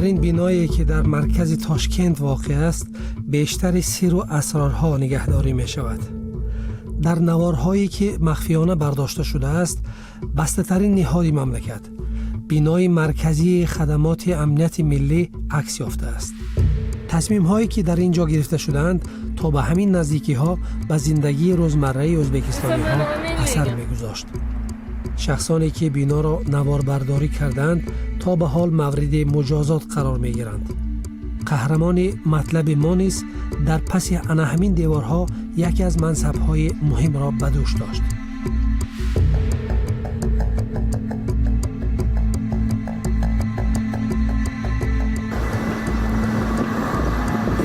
Дар ин биное, ки дар маркази Тошкент воқеъ аст, бештари сиру асрорҳо нигаҳдорӣ мешавад. Дар наворҳое, ки махфиёна бардошта шудааст, бастатарин ниҳоди мамлакат, бинои марказии хадамоти амнияти миллӣ, акс ёфтааст. Тасмимҳое, ки дар ин ҷо гирифта шудаанд, то ба ҳамин наздикиҳо ба зиндагии рӯзмарраи ӯзбекистониҳо асар мегузошт. Шахсоне, ки биноро наворбардорӣ кардаанд, то ба ҳол мавриди муҷозот қарор мегиранд. Қаҳрамони матлаби мо низ дар паси ана ҳамин деворҳо яке аз мансабҳои муҳимро ба дӯш дошт.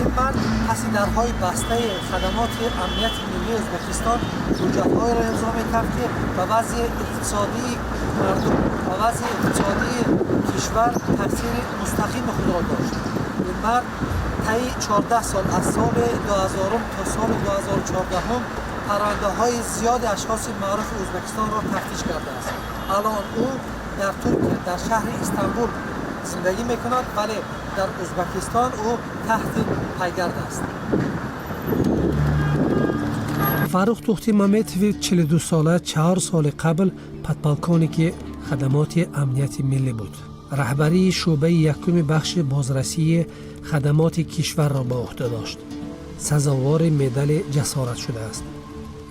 Ин мард паси дарҳои бастаи хадамоти амнияти миллии Ӯзбекистон ҳуҷҷатҳоеро имзо мекард, ки ба вазъи иқтисодии мардум, ба вазъи иқтисодии кишвар таъсири мустақими худро дошт. Ин мард таи 14 сол, аз соли 2000 то соли 2014, парвандаҳои зиёди ашхоси маъруфи Ӯзбекистонро тафтиш кардааст. Алон ӯ дар Туркия, дар шаҳри Истанбул зиндагӣ мекунад, вале дар Ӯзбекистон ӯ таҳти пайгард аст. Фаррух Тухтимаметови 42сола 4 соли қабл подполковники хадамоти амнияти миллӣ буд. Раҳбарии шӯъбаи якуми бахши бозрасии хадамоти кишварро ба ӯҳда дошт. Сазовори медали ҷасорат шудааст.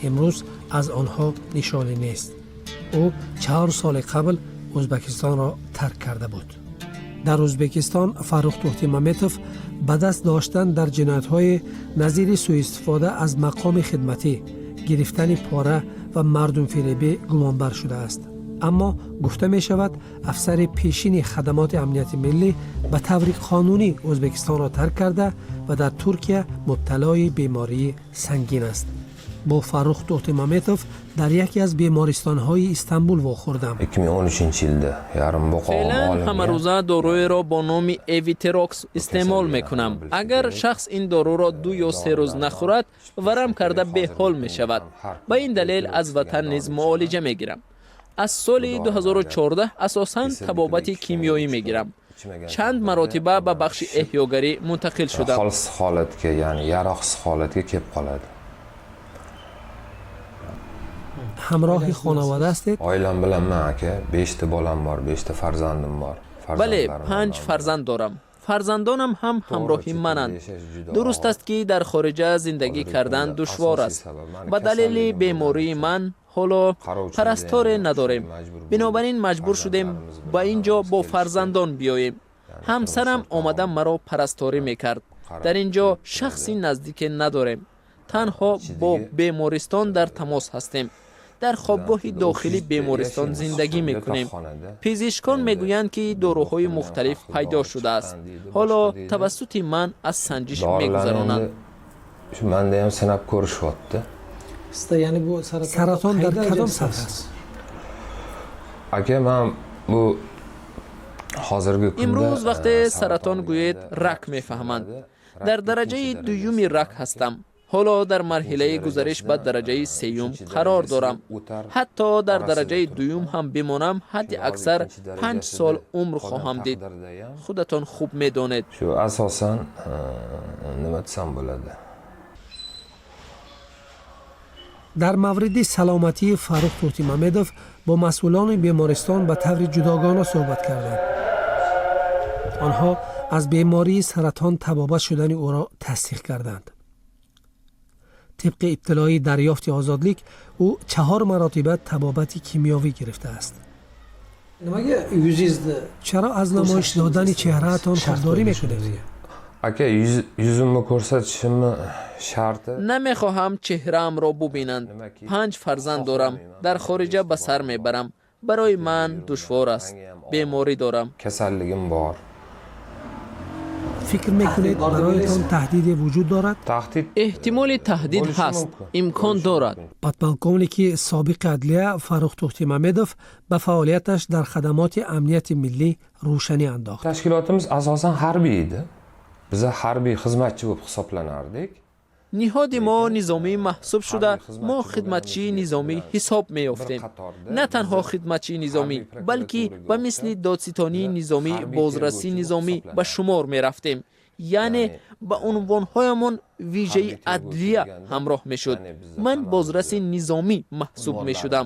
Имрӯз аз онҳо нишоне нест. Ӯ 4 соли қабл Ӯзбекистонро тарк карда буд. Дар Ӯзбекистон Фаррух Тухтимаметов ба даст доштан дар ҷиноятҳои назири сӯистифода аз мақоми хидматӣ, гирифтани пора ва мардумфиребӣ гумонбар шудааст. Аммо гуфта мешавад, афсари пешини хадамоти амнияти миллӣ ба таври қонунӣ Ӯзбекистонро тарк карда ва дар Туркия мубталои бемории сангин аст. Бо Фаррух Тухтимаметов дар яке аз бемористонҳои Истанбул вохӯрдам. 2013-yilda yarim bo'qog'im Феълан olingan. ҳамарӯза доруеро бо номи Эвитерокс истеъмол мекунам. Агар шахс ин доруро 2 ё 3 рӯз нахӯрад, варам карда беҳол мешавад. Ба ин далел аз ватан низ муолиҷа мегирам. Аз соли 2014 асосан табобати кимиёӣ мегирам. Чанд маротиба ба бахши эҳёгарӣ мунтақил шудам. Holsiz holatga, ya'ni yaroqsiz holatga kelib qoladi. Ҳамроҳи хонавода ҳастед? Oilam bilanman, aka. Beshta bolam bor, beshta farzandim bor. Бале, Farzandlarim панҷ bilan. фарзанд дорам. Фарзандонам ҳам ҳамроҳи мананд. Дуруст аст, ки дар хориҷа зиндагӣ кардан душвор аст. Ба далели бемории ман ҳоло парасторе надорем. Бинобар ин маҷбур шудем ба ин ҷо бо фарзандон биёем. Ҳамсарам омада маро парасторӣ мекард. Дар ин ҷо шахси наздике надорем. Танҳо бо бемористон дар тамос ҳастем. Дар хобгоҳи дохили бемористон зиндагӣ мекунем. Пизишкон мегӯянд, ки доруҳои мухталиф пайдо шудааст. Ҳоло тавассути ман аз санҷиш мегузаронанд. Shu manda ham sinab ko'rishyapti. Sizda, ya'ni bu saraton Саратон дар qay кадом darajasida? сатҳ аст? Aka, man bu hozirgi kunda Имрӯз вақте саратон гӯед, deganda рак мефаҳманд. Дар дараҷаи дуюми рак ҳастам. Ҳоло дар марҳилаи гузариш ба дараҷаи сеюм қарор дорам. Ҳатто дар дараҷаи дуюм ҳам бимонам, ҳадди аксар 5 сол умр хоҳам дид. Худатон хуб медонед. Shu asosan nima desam bo'ladi. Дар мавриди саломатии Фаррух Тухтимамедов бо масъулони бемористон ба таври ҷудогона суҳбат карданд. Онҳо аз бемории саратон табобат шудани ӯро тасдиқ карданд. Тибқи иттилои дарёфти Озодлик, ӯ чаҳор маротиба табобати кимиёвӣ гирифтааст. Nimaga yuzingizni Чаро аз намоиш додани чеҳраатон худдорӣ мекунед? Aka, yuzimni ko'rsatishimni sharti Намехоҳам чеҳраамро бубинанд. Панҷ фарзанд дорам, дар хориҷа ба сар мебарам. Барои ман душвор аст, беморӣ дорам. Kasalligim bor. Фикр мекунед, бароятон таҳдиде вуҷуд дорад? Tahdid Эҳтимоли таҳдид bo'lishi ҳаст, mumkin. имкон Bo'lishi дорад. mumkin. Подполковники собиқи адлия Фаррух Тухтимамедов ба фаъолияташ дар хадамоти амнияти миллӣ рӯшанӣ андохт. Tashkilotimiz asosan harbiy edi. Biza harbiy xizmatchi bo'lib hisoblanardik. Ниҳоди мо низомӣ маҳсуб шуда, мо хидматчии низомӣ ҳисоб меёфтем. На танҳо хидматчии низомӣ, балки ба мисли додситонии низомӣ, бозрасии низомӣ ба шумор мерафтем, яъне ба унвонҳоямон вижаи адлия ҳамроҳ мешуд. Ман бозраси низомӣ маҳсуб мешудам.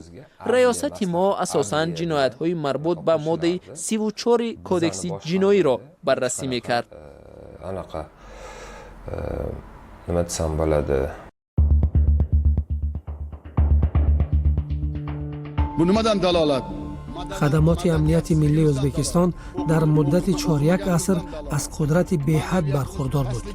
Раёсати мо асосан ҷиноятҳои марбут ба моддаи 34-и Кодекси ҷиноиро баррасӣ мекард. Anaqa, nima desam bo'ladi, Bu nimadan dalolat? Хадамоти амнияти миллии Ӯзбекистон дар муддати чоряк аср аз қудрати беҳад бархурдор буд,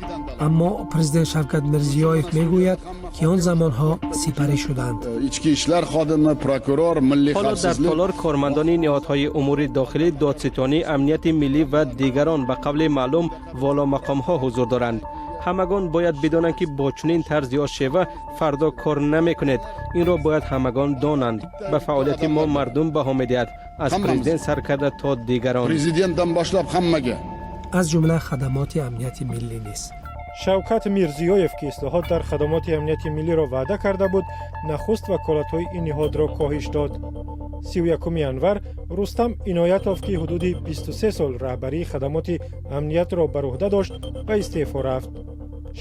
аммо президент Шавкат Мирзиёев мегӯяд, ки он замонҳо сипарӣ шуданд. Ichki ishlar xodimi, prokuror, milliy ҳоло дар xavfsizlik толор кормандони ниҳодҳои умури дохилӣ, додситонӣ, амнияти миллӣ ва дигарон, ба қавли маълум воломақомҳо ҳузур доранд. Ҳамагон бояд бидонанд, ки бо чунин тарз ё шева фардо кор намекунед. Инро бояд ҳамагон донанд. Ба фаъолияти мо мардум баҳо медиҳад, аз президент сар карда то дигарон. Prezidentdan boshlab hammaga. Аз ҷумла хадамоти амнияти миллӣ низ. Шавкат Мирзиёев, ки ислоҳот дар хадамоти амнияти миллиро ваъда карда буд, нахуст ваколатҳои ин ниҳодро коҳиш дод. 31 январ Рустам Иноятов, ки ҳудуди 23 сол раҳбарии хадамоти амниятро бар уҳда дошт, ба истеъфо рафт.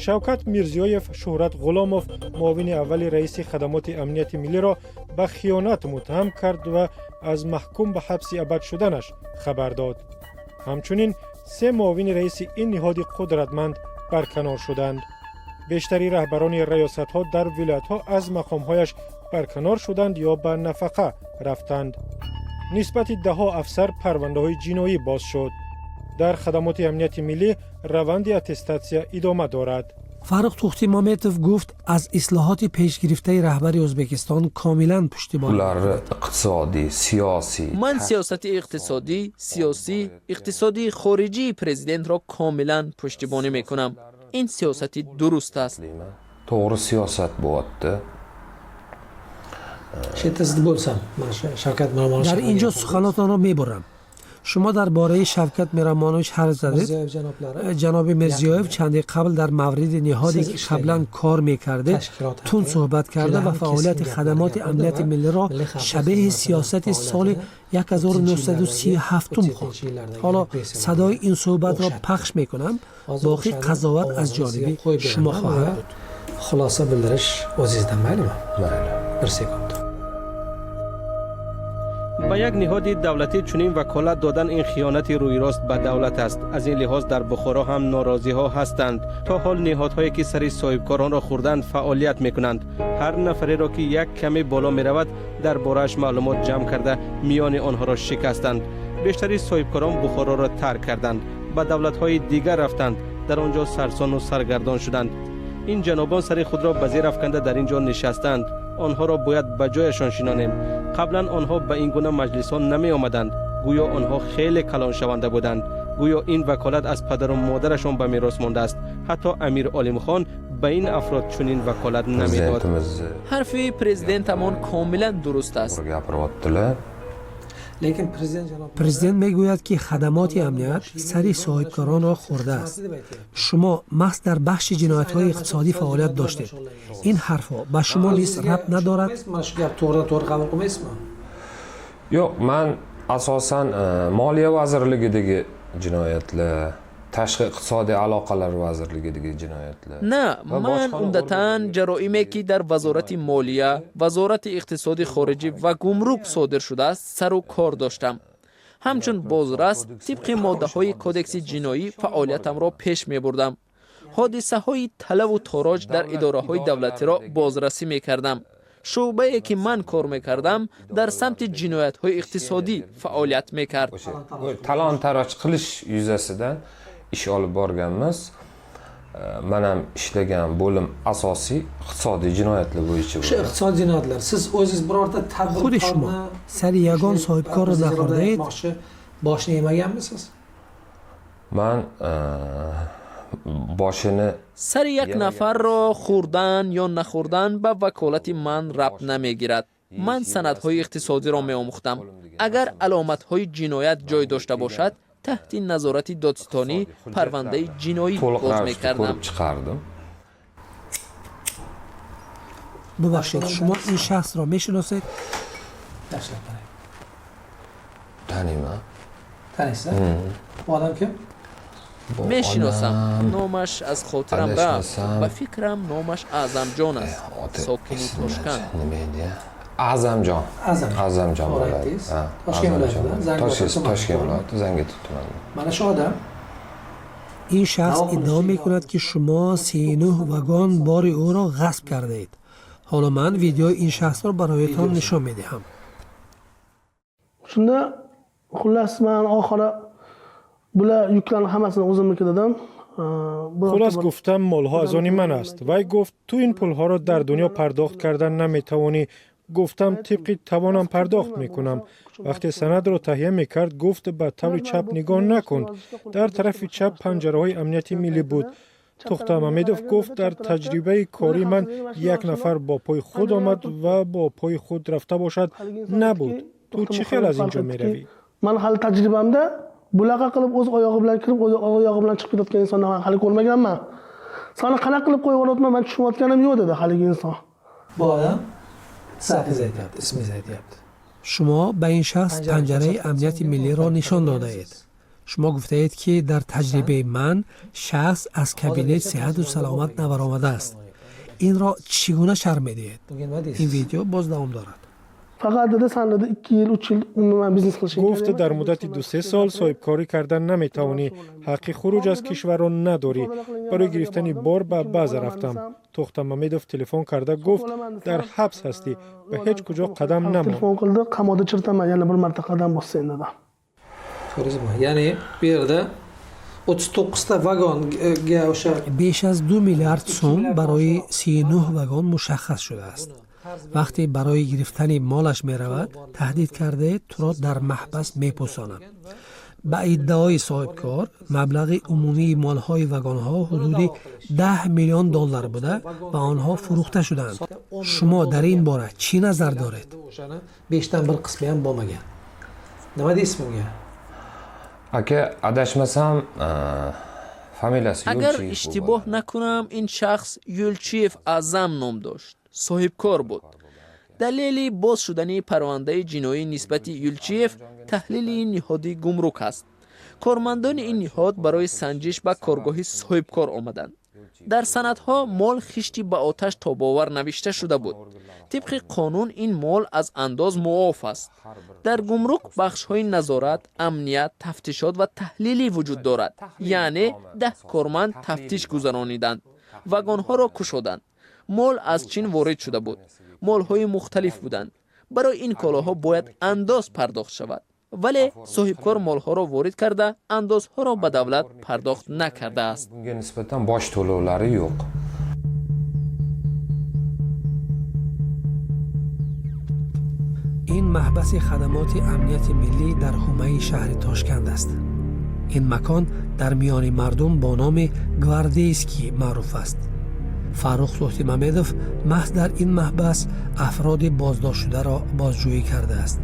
Шавкат Мирзиёев Шӯҳрат Ғуломов, муовини аввали раиси хадамоти амнияти миллиро ба хиёнат муттаҳам кард ва аз маҳкум ба ҳабси абад шуданаш хабар дод. Ҳамчунин се муовини раиси ин ниҳоди қудратманд барканор шуданд. Бештари раҳбарони раёсатҳо дар вилоятҳо аз мақомҳояш барканор шуданд ё ба нафақа рафтанд. Нисбати даҳҳо афсар парвандаҳои ҷиноӣ боз шуд. Дар хадамоти амнияти миллӣ раванди аттестатсия идома дорад. Фаррух Тӯхтимаметов гуфт, аз ислоҳоти пешгирифтаи раҳбари Ӯзбекистон комилан пуштибонӣ Ularni iqtisodiy, siyosiy Ман сиёсати иқтисодӣ, сиёсӣ, иқтисодии хориҷии президентро комилан пуштибонӣ мекунам. Ин сиёсати дуруст аст. To'g'ri siyosat bo'lyapti. Shu yerda zid bo'lsam, mana shu Shavkat Miromonovich Дар ин ҷо суханотонро мебурам. Шумо дар бораи Шавкат Миромонович ҳарф задед. Mirziyoyev janoblari Ҷаноби Мирзиёев чанде қабл дар мавриди ниҳоде, ки қаблан кор мекардед, tashkilot тунд суҳбат карда juda ва ham фаъолияти keskin хадамоти gaplar амнияти gapirdi va миллиро milliy xavfsizlik шабеҳи xizmatining сиёсати соли faoliyatini 1937 хонд. 37 yillardagi Ҳоло repressiyalarga садои ин суҳбатро o'xshatdi. пахш мекунам. Hozir Боқӣ o'shani қазоват аз ovozini sizga ҷониби qo'yib шумо beraman хоҳад va буд. Xulosa bildirish o'zingizdan, maylimi? Mayli. Bir sekund. Ба як ниҳоди давлатӣ чунин ваколат додан ин хиёнати рӯйрост ба давлат аст. Аз ин лиҳоз дар Бухоро ҳам норозиҳо ҳастанд. То ҳол ниҳодҳое, ки сари соҳибкоронро хӯрданд, фаъолият мекунанд. Ҳар нафареро, ки як каме боло меравад, дар борааш маълумот ҷамъ карда, миёни онҳоро шикастанд. Бештари соҳибкорон Бухороро тарк карданд, ба давлатҳои дигар рафтанд, дар он ҷо сарсону саргардон шуданд. Ин ҷанобон сари худро ба зер афканда дар ин ҷо нишастанд. Онҳоро бояд ба ҷояшон шинонем. Қаблан онҳо ба ин гуна маҷлисҳо намеомаданд. Гӯё онҳо хеле калоншаванда буданд, гӯё ин ваколат аз падару модарашон ба мерос мондааст. Ҳатто Амир Олимхон ба ин афрод чунин ваколат намедод. Prezidentimiz Ҳарфи президентамон комилан дуруст аст. to'g'ri gapiryaptilar. Lekin prezident janoblari Президент мегӯяд, ки хадамоти амният сари соҳибкоронро хӯрдааст. Шумо маҳз дар бахши ҷиноятҳои иқтисодӣ фаъолият доштед. Ин ҳарфҳо ба шумо низ рабт надорад? Mana shu gap to'g'ridan to'g'ri qabul qilmaysizmi? Yo'q, man asosan Moliya vazirligidagi jinoyatlar, Tashqi iqtisodiy aloqalar vazirligidagi jinoyatlar На, va ман bojxona умдатан organidagi ҷароиме, ки дар Вазорати молия, Вазорати иқтисоди хориҷӣ ва гумрук содир шудааст, сару кор доштам. Ҳамчун бозрас тибқи моддаҳои Кодекси ҷиноӣ фаъолиятамро пеш мебурдам. Ҳодисаҳои талаву тороҷ дар идораҳои давлатиро бозрасӣ мекардам. Шӯъбае, ки ман кор мекардам, дар самти ҷиноятҳои иқтисодӣ фаъолият мекард. O'sha talon taroj qilish yuzasidan ish olib borganmiz. Man ham ishlagan bo'lim asosiy iqtisodiy jinoyatlar bo'yicha O'sha bo'lgan. iqtisodiy jinoyatlar, siz o'zingiz birorta Худи шумо tadbirkorni сари ягон соҳибкорро нахӯрдаед? Aytmoqchi, boshini yemaganmisiz? Man boshini Сари як нафарро хӯрдан ё нахӯрдан ба ваколати ман рабт намегирад. Ман санадҳои иқтисодиро меомӯхтам. Агар аломатҳои ҷиноят ҷой дошта бошад, таҳти назорати додситонӣ парвандаи ҷиноӣ to'liq боз ravishda мекардам. ko'rib chiqardim. Бубахшед, шумо ин шахсро мешиносед? Tashlab qarang. Taniyman. Taniysiz? Bu odam kim? Bu Мешиносам. odam- Номаш аз хотирам рафт. Адашмасам- Ба фикрам, номаш Аъзамҷон аст, Oti сокини esimdan Тошканд. chiqdi. Nima edi ya? A'zamjon. A'zam. A'zamjon To'g'ri bo'ladi. aytdingiz. Ha, Toshkent A'zamjon. viloyatida, Zangiota Toshkent, tumani, Toshkent to'g'rimi? viloyati, Zangiota tumanida. Mana shu odam Ин шахс иддао мекунад, ки шумо 39 вагон бори ӯро ғасб кардаед. Ҳоло ман видеои ин шахсро бароятон нишон медиҳам. Shunda, xullas, man oxiri bular yuklarni hammasini o'zimniki dedim. Хулас, гуфтам, молҳо аз они ман аст. Вай гуфт, ту ин пулҳоро дар дунё пардохт кардан наметавонӣ. Гуфтам, тибқи тавонам пардохт мекунам. Вақте санадро таҳия мекард, гуфт, ба таври чап нигоҳ накун. Дар тарафи чап панҷараҳои амнияти миллӣ буд. Тухта Мамедов гуфт, дар таҷрибаи кории ман як нафар бо пои худ омад ва бо пои худ рафта бошад, набуд. Ту чӣ хел аз ин ҷо меравӣ? Man hali tajribamda bunaqa qilib o'z oyog'i bilan kirib, o'z oyog'i bilan chiqib ketayotgan insonni man hali ko'rmaganman. Sani qanaqa qilib qo'yib yuboryapman, man tushunayotganim yo'q, dedi haligi inson. Bu odam siz haqingizda aytyapti, ismingizni aytyapti. Шумо ба ин шахс панҷараи амнияти миллиро нишон додаед. Шумо гуфтаед, ки дар таҷрибаи ман шахс аз кабинет сиҳату саломат набаромадааст. Инро чӣ гуна шарҳ медиҳед? Bunga nima deysiz? Ин видео боз давом дорад. Faqat, dedi, san, dedi, 2 yil, 3 yil umuman biznes qilishing Гуфт, дар муддати 2-се сол соҳибкорӣ кардан наметавонӣ, ҳаққи хуруҷ аз кишварро надорӣ. Барои гирифтани бор ба база рафтам. Тухта Мамедов телефон карда гуфт, дар ҳабс ҳастӣ, ба ҳеҷ куҷо қадам намон. Telefon qildi, qamoqda chiritaman yana bir marta qadam bossang, dedi. Ko'rdingizmi? Ya'ni bu yerda 39 ta vagonga o'sha Беш аз 2 миллиард сум барои 39 вагон мушаххас шудааст. Вақте барои гирифтани молаш меравад, таҳдид кардаед, туро дар маҳбас мепӯсонам. Ба иддаои соҳибкор, маблағи умумии молҳои вагонҳо ҳудуди 10 миллион доллар буда ва онҳо фурӯхта шудаанд. Шумо дар ин бора чӣ назар доред? O'shani beshdan bir qismi ham bo'lmagan. Nima deysiz bunga? Aka, adashmasam, фамилияси Агар Yo'lchiyev иштибоҳ bo'ladi. накунам, ин шахс Юлчиев Аъзам ном дошт, соҳибкор буд. Далели боз шудани парвандаи ҷиноӣ нисбати Юлчиев таҳлили ниҳоди гумрук аст. Кормандони ин ниҳод барои санҷиш ба коргоҳи соҳибкор омаданд. Дар санадҳо мол хишти ба оташ тобовар навишта шуда буд. Тибқи қонун, ин мол аз андоз муоф аст. Дар гумрук бахшҳои назорат, амният, тафтишот ва таҳлилӣ вуҷуд дорад. Яъне 10 корманд тафтиш гузарониданд, вагонҳоро кушоданд. Мол аз Чин ворид шуда буд, молҳои мухталиф буданд. Барои ин колоҳо бояд андоз пардохт шавад, вале соҳибкор молҳоро ворид карда, андозҳоро ба давлат пардохт накардааст. Bunga nisbatan boj to'lovlari yo'q. Ин маҳбаси хадамоти амнияти миллӣ дар ҳумаи шаҳри Тошканд аст. Ин макон дар миёни мардум бо номи Гвардейский маъруф аст. Фаррух Тӯҳтимамедов маҳз дар ин маҳбас афроди боздоштшударо бозҷӯӣ кардааст.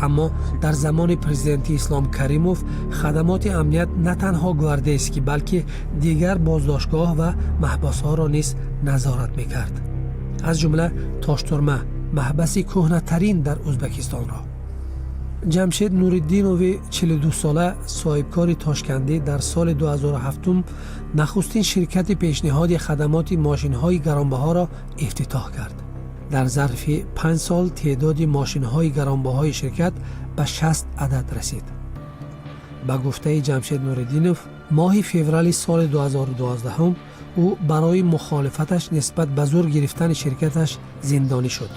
Аммо дар замони президенти Ислом Каримов хадамоти амният на танҳо Гвардейский, балки дигар боздоштгоҳ ва маҳбасҳоро низ назорат мекард, аз ҷумла Тоштурма, маҳбаси кӯҳнатарин дар Ӯзбекистонро. Ҷамшед Нуриддинови 42сола, соҳибкори тошкандӣ, дар соли 2007 нахустин ширкати пешниҳоди хадамоти мошинҳои гаронбаҳоро ифтитоҳ кард. Дар зарфи 5 сол теъдоди мошинҳои гаронбаҳои ширкат ба 60 адад расид. Ба гуфтаи Ҷамшед Нуриддинов, моҳи феврали соли 2012 ӯ барои мухолифаташ нисбат ба зур гирифтани ширкаташ зиндонӣ шуд.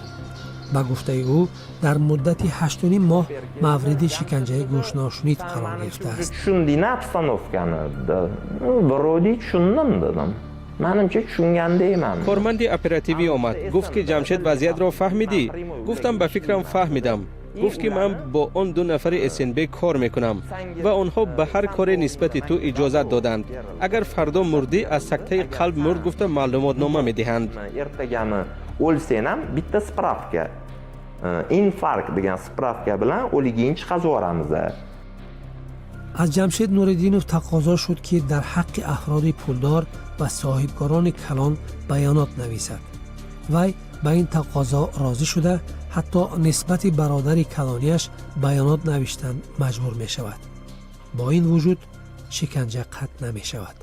Ба гуфтаи ӯ, дар муддати 8,5 моҳ мавриди шиканҷаи гӯшношунид қарор гирифтааст. Tushundingmi обстановка ni? Вроде tushundim, dedim. Manimcha, tushungandayman. Корманди оперативӣ омад, гуфт, ки Ҷамшед, вазъиятро фаҳмидӣ? Гуфтам, ба фикрам, фаҳмидам. Гуфт, ки ман бо он ду нафари СНБ кор мекунам ва онҳо ба ҳар коре нисбати ту иҷозат доданд. Агар фардо мурдӣ, аз сактаи қалб мурд гуфта маълумотнома медиҳанд. Ertagami o'lsang ham, bitta справка, infarkt degan справка bilan o'ligingni chiqazib yuboramiz. Аз Ҷамшед Нуриддинов тақозо шуд, ки дар ҳаққи афроди пулдор ва соҳибкорони калон баёнот нависад. Вай ба ин тақозо розӣ шуда, ҳатто нисбати бародари калонияш баёнот навиштан маҷбур мешавад. Бо ин вуҷуд шиканҷа қатъ намешавад.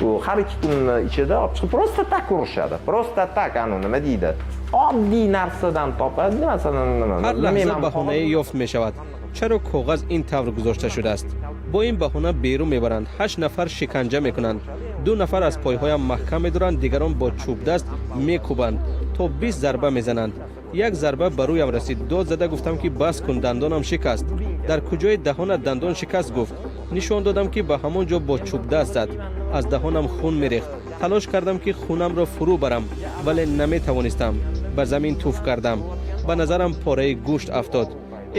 U har 2 kunni ichida olib chiqib, просто так urishadi, просто так. Anu nima deydi, oddiy narsadan topadi, masalan, nima. Ҳар лаҳза баҳонае ёфт мешавад. Чаро коғаз ин тавр гузошта шудааст? Бо ин баҳона берун мебаранд. Ҳашт нафар шиканҷа мекунанд. Ду нафар аз пойҳоям маҳкам медоранд, дигарон бо чӯбдаст мекӯбанд. То 20 зарба мезананд. Як зарба ба рӯям расид. Дод зада гуфтам, ки бас кун, дандонам шикаст. Дар куҷои даҳонат дандон шикаст? Гуфт. Нишон додам, ки ба ҳамон ҷо бо чӯбдаст зад. Аз даҳонам хун мерехт. Талош кардам, ки хунамро фурӯ барам, вале наметавонистам. Ба замин туф кардам. Ба назарам пораи гӯшт афтод.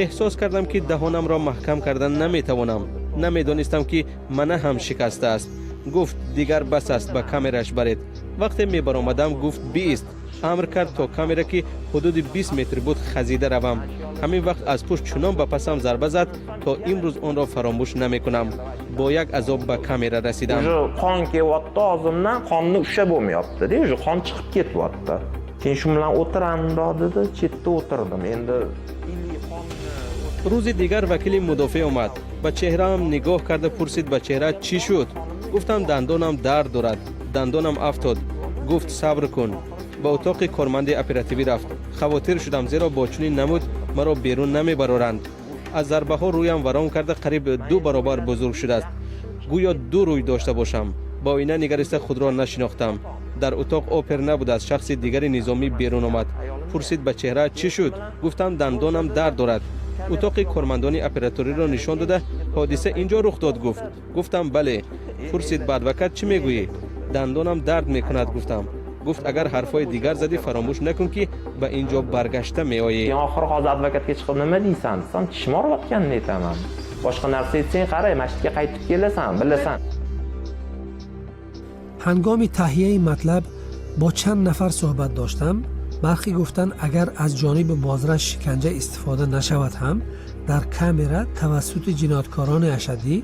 Эҳсос кардам, ки даҳонамро маҳкам кардан наметавонам. Намедонистам, ки мана ҳам шикастааст. Гуфт: дигар бас аст, ба камераш баред. Вақте мебаромадам, гуфт: биист. Амр кард, то камера, ки ҳудуди 20 метр буд, хазида равам. Ҳамин вақт аз пушт чунон ба пасам зарба зад, то имрӯз онро фаромӯш намекунам. Бо як азоб ба камера расидам. Уже qon kelyapti og'zimdan, qonni ushlab bo'lmayapti-da, уже qon chiqib ketyapti. Keyin shu bilan o'tiraman dedi, chetda o'tirdim. Endi Рӯзи дигар вакили мудофеъ омад. Ба чеҳраам нигоҳ карда пурсид: ба чеҳраат чӣ шуд? Гуфтам: дандонам дард дорад, дандонам афтод. Гуфт: сабр кун. Ба утоқи корманди оперативӣ рафт. Хавотир шудам, зеро бо чунин намуд маро берун намебароранд. Аз зарбаҳо рӯям варом карда, қариб ду баробар бузург шудааст, гӯё ду рӯй дошта бошам. Ба оина нигариста худро нашинохтам. Дар утоқ опер набудааст, шахси дигари низомӣ берун омад. Пурсид: ба чеҳраат чӣ шуд? Гуфтам: дандонам дард дорад. Утоқи кормандони операториро нишон дода, ҳодиса ин ҷо рух дод, гуфт. Гуфтам: бале. Пурсид: ба адвокат чӣ мегӯӣ? Дандонам дард мекунад, гуфтам. Гуфт: агар ҳарфҳои дигар задӣ, фаромӯш накун, ки ба ин ҷо баргашта меоӣ. Keyin oxiri hozir advokatga chiqib nima deysan desam, tishim og'riyotganini aytaman. Boshqa narsa aytsang, qara, mana shu yerga qaytib kelasan, bilasan. Ҳангоми таҳияи матлаб бо чанд нафар суҳбат доштам. Бархе гуфтанд, агар аз ҷониби бозрас шиканҷа истифода нашавад ҳам, дар камера тавассути ҷинояткорони ашаддӣ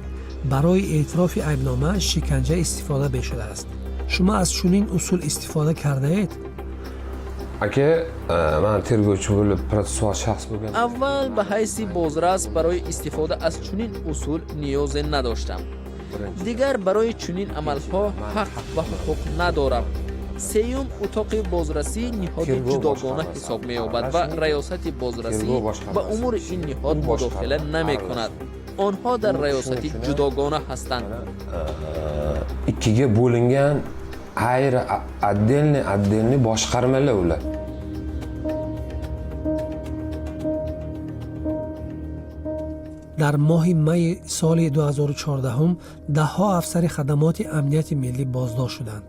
барои эътирофи айбнома шиканҷа истифода мешудааст. Шумо аз чунин усул истифода кардаед? Aka, man tergovchi bo'lib, protsessual shaxs bo'lgan. Аввал, ба ҳайси бозрас барои истифода аз чунин усул ниёзе надоштам. Дигар, барои чунин амалҳо ҳақ ва ҳуқуқ надорам. Сеюм, утоқи бозрасӣ ниҳоди Тергов ҷудогона бошқармasi, ҳисоб меёбад ва аралашмиди. раёсати бозрасӣ Тергов ба boshqarmasi умури ин ниҳод U мудохила boshqarma намекунад. Онҳо дар U раёсати shuning uchun ҷудогона ҳастанд. Ikkiga bo'lingan, ayri, отдельный отдельный boshqarmalar ular. Дар моҳи майи соли 2014 даҳҳо афсари хадамоти амнияти миллӣ боздошт шуданд.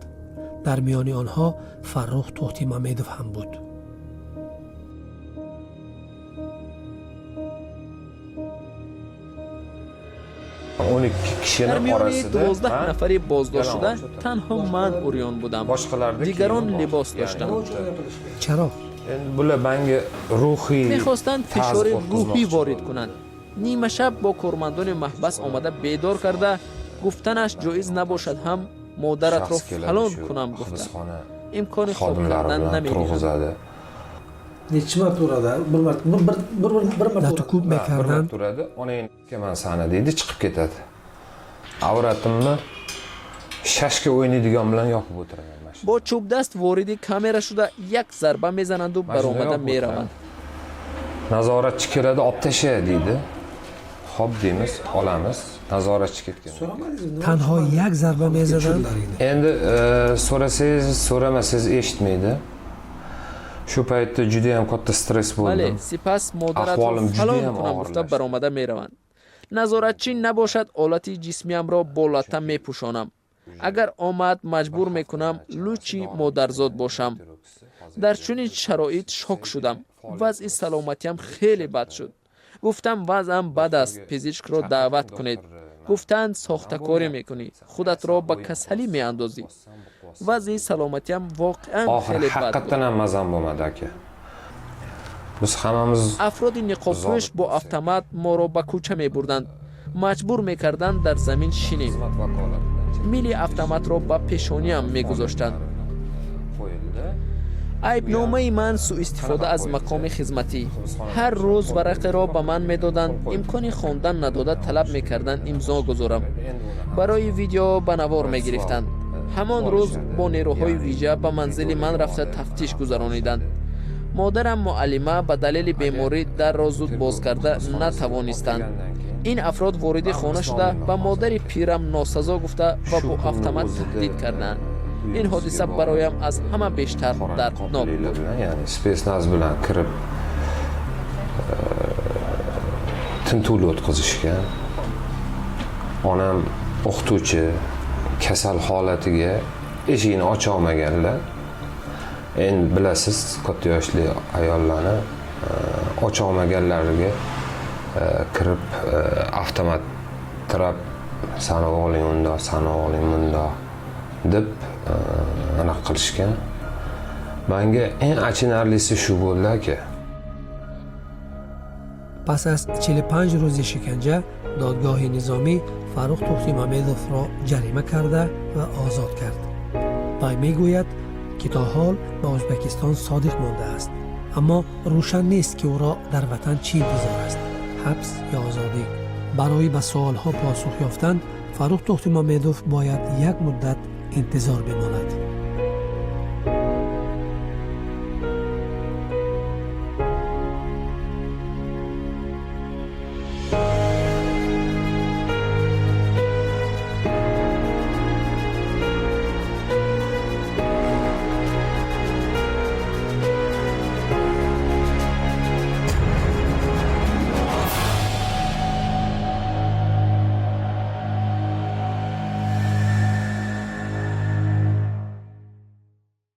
Дар миёни онҳо Фаррух Тӯҳтимамедов ҳам буд. 12 kishini Дар миёни orasida 12 man нафари боздоштшуда yalang'och o'tirdim. танҳо ман урён будам. Boshqalarda Дигарон kiyimi bor. либос Ya'ni доштанд. Чаро? Endi bular manga ruhiy Мехостанд фишори tazyiq рӯҳӣ o'tkazmoqchi ворид bo'ldi. кунанд. Нимашаб бо кормандони маҳбас омада бедор карда, гуфтанаш ҷоиз набошад ҳам, модаратро Shaxs keladi фалон shu кунам гуфта, hibsxona имкони хоб xodimlari кардан bilan намедиҳанд. turg'izadi. Nechi marta uradi? Bir marta, bir bir bir bir marta. Латукӯб Ha, bir мекарданд. Marta uradi, onang sani deydi, chiqib ketadi. Avratimni shashka o'ynaydigan bilan yopib o'tiraman mana shu. Бо чӯбдаст вориди камера шуда, як зарба мезананду Mana shunday баромада yopib мераванд. O'tiraman. Nazoratchi keladi, olib tashla deydi. Xo'p deymiz, olamiz. Nazoratchi ketgan. So'ramadingizmi? Танҳо як зарба мезаданд. Endi so'rasangiz, so'ramasangiz eshitmaydi. Shu paytda juda ham katta stress Бале, bo'ldim. сипас модаратро Ahvolim фалон judayam кунам гуфта, og'irlashdi. баромада мераванд. Назоратчӣ набошад, олати ҷисмиямро бо латта мепӯшонам. Агар омад, маҷбур мекунам лучи модарзод бошам. Дар чунин шароит шок шудам. Вазъи саломатиам хеле бад шуд. Гуфтам: вазъам бад аст, пизишкро даъват кунед. Гуфтанд: сохтакорӣ мекунӣ, худатро ба касалӣ меандозӣ. Вазъи саломатиам воқеан Oxiri хеле бад буд. haqiqatdan ham mazam bo'lmadi, aka. Biz hammamiz Афроди ниқобпӯш бо автомат моро ба кӯча мебурданд, маҷбур мекарданд дар замин шинем. Xizmat vakolatidan Мили автоматро ба пешониам мегузоштанд. Айбномаи ман сӯистифода аз мақоми хизматӣ. Ҳар рӯз варақеро ба ман медоданд, имкони хондан надода, талаб мекарданд имзо гузорам. Барои видео ба навор мегирифтанд. Ҳамон рӯз бо нерӯҳои вижа ба манзили ман рафта, тафтиш гузарониданд. Модарам муаллима ба далели беморӣ дарро зуд боз карда натавонистанд. Ин афрод вориди хона шуда, ба модари пирам носазо гуфта ва бо автомат таҳдид карданд. Ин ҳодиса бароям аз ҳама бештар дарднок буд. Ya'ni спецназ bilan kirib, tintuvlar o'tkazishgan. Onam o'qituvchi, kasal holatiga eshigini ocha olmaganlar. Endi bilasiz, katta yoshli ayollarni ocha olmaganlariga kirib, avtomat tirab, "Sani o'g'ling undoq, sani o'g'ling bundoq", deb anaqa qilishgan. Manga eng achinarlisi shu bo'ldi, aka. Пас аз 45 рӯзи шиканҷа додгоҳи низомӣ Фаррух Тӯхтимамедовро ҷарима карда ва озод кард. Вай мегӯяд, ки то ҳол ба Ӯзбекистон содиқ мондааст, аммо рӯшан нест, ки ӯро дар ватан чӣ интизор аст: ҳабс ё озодӣ. Барои ба суолҳо посух ёфтан Фаррух Тӯхтимамедов бояд як муддат интизор бимонад.